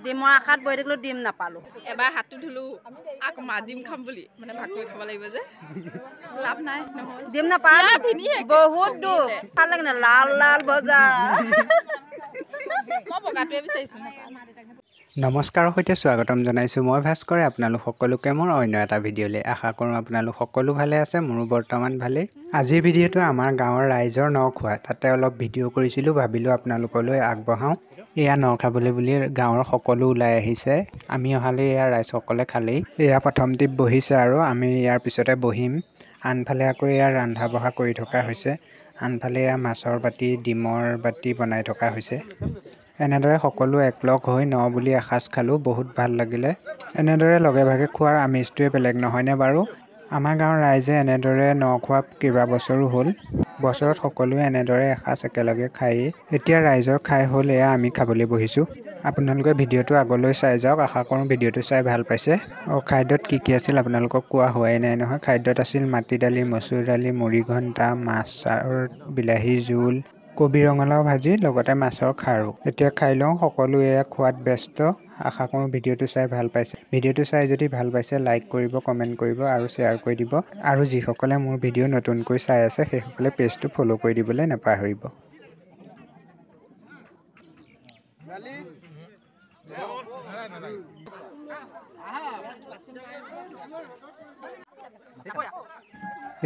ডিমৰ আশাত বহি থাকিলো, ডিম নাপালো। এবাৰ হাতটো ধুলো, আকৌ মা ডিম খাম বুলি মানে ভাগ কৰি খাব লাগিব যে, লাভ নাই নহয়। ডিম নাপালো, বহুত দুখ। ভাল লাগে না লাল লাল ভজা। মই বগাটোৱে বিচাৰিছো। নমস্কাৰৰ সৈতে স্বাগতম জনাইছোঁ মই ভাস্কৰে আপোনালোক সকলোকে মোৰ অন্য এটা ভিডিঅ'লৈ। আশা কৰোঁ আপোনালোক সকলো ভালে আছে, মোৰো বৰ্তমান ভালেই। আজিৰ ভিডিঅ'টো আমাৰ গাঁৱৰ ৰাইজৰ ন খোৱা, তাতে অলপ ভিডিঅ' কৰিছিলোঁ, ভাবিলোঁ আপোনালোকলৈ আগবঢ়াওঁ। এয়া ন খাবলৈ বুলি গাঁৱৰ সকলো ওলাই আহিছে। আমি অহালৈ এয়া ৰাইজসকলে খালেই। এয়া প্ৰথম টিপ বহিছে আৰু আমি ইয়াৰ পিছতে বহিম। আনফালে আকৌ এয়া ৰন্ধা বঢ়া কৰি থকা হৈছে। আনফালে এয়া মাছৰ বাতি, ডিমৰ বাতি বনাই থকা হৈছে। এনেদৰে সকলো একলগ হৈ ন বুলি এসাঁজ খালোঁ, বহুত ভাল লাগিলে। এনেদৰে লগে ভাগে খোৱাৰ আমেজটোৱে বেলেগ নহয়নে বাৰু? আমাৰ গাঁৱৰ ৰাইজে এনেদৰে ন খোৱা কেইবাবছৰো হ'ল। বছৰত সকলোৱে এনেদৰে এসাঁজ একেলগে খায়েই। এতিয়া ৰাইজৰ খাই হ'ল, এয়া আমি খাবলৈ বহিছোঁ। আপোনালোকে ভিডিঅ'টো আগলৈ চাই যাওক, আশা কৰোঁ ভিডিঅ'টো চাই ভাল পাইছে। অঁ, খাদ্যত কি কি আছিল আপোনালোকক কোৱা হোৱাই নাই নহয়। খাদ্যত আছিল মাটি দালি, মচুৰ দালি, মুড়ি ঘণ্টা, মাছৰ বিলাহী জোল, কবি ৰঙালাও ভাজি, লগতে মাছৰ খাৰো। এতিয়া খাই লওঁ, সকলো এয়া খোৱাত ব্যস্ত। আশা কৰোঁ ভিডিঅ'টো চাই ভাল পাইছে। ভিডিঅ'টো চাই যদি ভাল পাইছে লাইক কৰিব, কমেণ্ট কৰিব আৰু শ্বেয়াৰ কৰি দিব। আৰু যিসকলে মোৰ ভিডিঅ' নতুনকৈ চাই আছে সেইসকলে পেজটো ফ'ল' কৰি দিবলৈ নাপাহৰিব।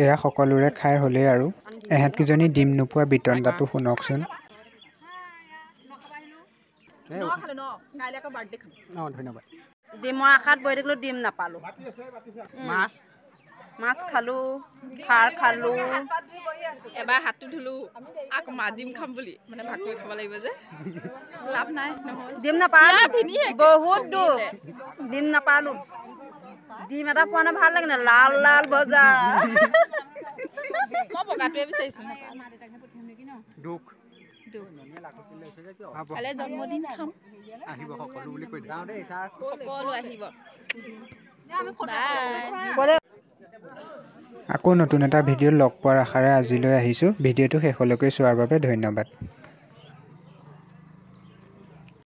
এয়া সকলোৰে খাই হ'লেই আৰু। এহেঁতকেইজনী ডিম নোপোৱা বিতণ্ডাটো শুনকচোন। ধন্যবাদ। ডিমৰ আশাত বহি থাকিলো, ডিম নাপালো। মাছ খালো, খাৰ খালো। এবাৰ হাতটো ধুলো, আকৌ মা ডিম খাম বুলি মানে ভাগ কৰি খাব লাগিব যে, লাভ নাই নহয়। ডিম নাপালো, বহুত দুখ। ডিম নাপালো, ডিম এটা পোৱা নাই। ভাল লাগে না লাল লাল ভজা। মই বগাটোৱে বিচাৰিছো। দুখ। কাইলৈ জন্মদিন খাম, সকলো আহিব। আকৌ নতুন এটা ভিডিঅ' লগ পোৱাৰ আশাৰে আজিলৈ আহিছোঁ। ভিডিঅ'টো শেষলৈকে চোৱাৰ বাবে ধন্যবাদ।